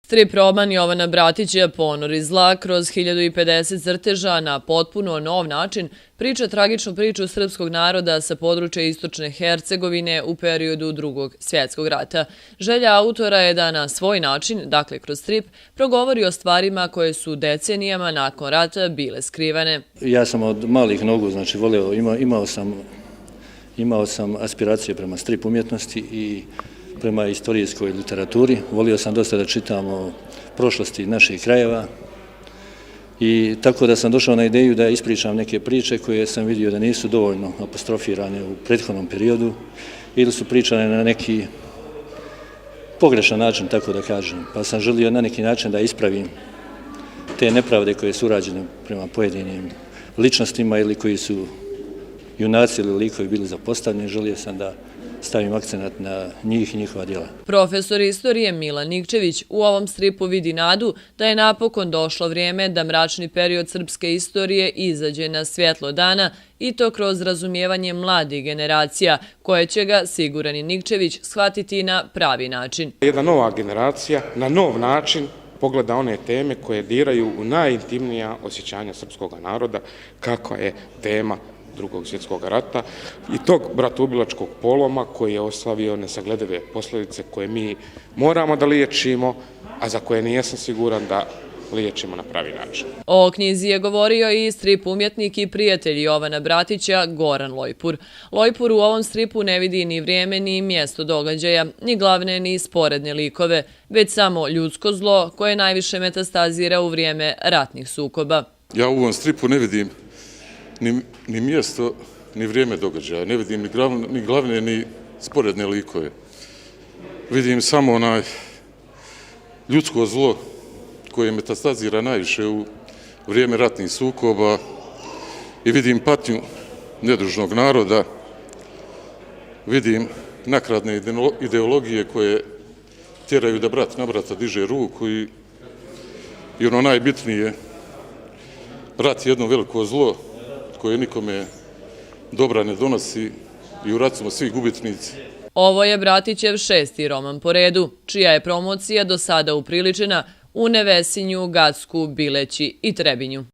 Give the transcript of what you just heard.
Strip roman Jovana Bratića Ponor i zla kroz 1050 crteža na potpuno nov način priča tragičnu priču srpskog naroda sa područja istočne Hercegovine u periodu Drugog svjetskog rata. Želja autora je da na svoj način, dakle kroz strip, progovori o stvarima koje su decenijama nakon rata bile skrivane. Ja sam od malih nogu, znači voleo, imao sam aspiracije prema strip umjetnosti i prema istorijskoj literaturi. Volio sam dosta da čitam o prošlosti naših krajeva i tako da sam došao na ideju da ispričam neke priče koje sam vidio da nisu dovoljno apostrofirane u prethodnom periodu ili su pričane na neki pogrešan način, tako da kažem. Pa sam želio na neki način da ispravim te nepravde koje su urađene prema pojedinim ličnostima ili koji su junaci ili likovi bili zapostavljeni. Želio sam da stavim akcenat na njih i njihova djela. Profesor istorije Milan Nikčević u ovom stripu vidi nadu da je napokon došlo vrijeme da mračni period srpske istorije izađe na svjetlo dana i to kroz razumijevanje mladih generacija, koje će ga, siguran je Nikčević, shvatiti na pravi način. Jedna nova generacija na nov način pogleda one teme koje diraju u najintimnija osjećanja srpskog naroda, kakva je tema Drugog svjetskog rata i tog bratoubilačkog poloma koji je ostavio nesagledive posljedice koje mi moramo da liječimo, a za koje nisam siguran da liječimo na pravi način. O knjizi je govorio i strip umjetnik i prijatelj Jovana Bratića Goran Lojpur. Lojpur u ovom stripu ne vidi ni vrijeme ni mjesto događaja, ni glavne ni sporedne likove, već samo ljudsko zlo koje najviše metastazira u vrijeme ratnih sukoba. Ja u ovom stripu ne vidim ni mjesto, ni vrijeme događaja. Ne vidim ni glavne, ni sporedne likove. Vidim samo onaj ljudsko zlo koje metastazira najviše u vrijeme ratnih sukoba i vidim patnju nedužnog naroda. Vidim nakradne ideologije koje tjeraju da brat na brata diže ruku i ono najbitnije, rat je jedno veliko zlo koje nikome dobra ne donosi i u ratu smo svi gubitnici. Ovo je Bratićev 6. roman po redu, čija je promocija do sada upriličena u Nevesinju, Gacku, Bileći i Trebinju.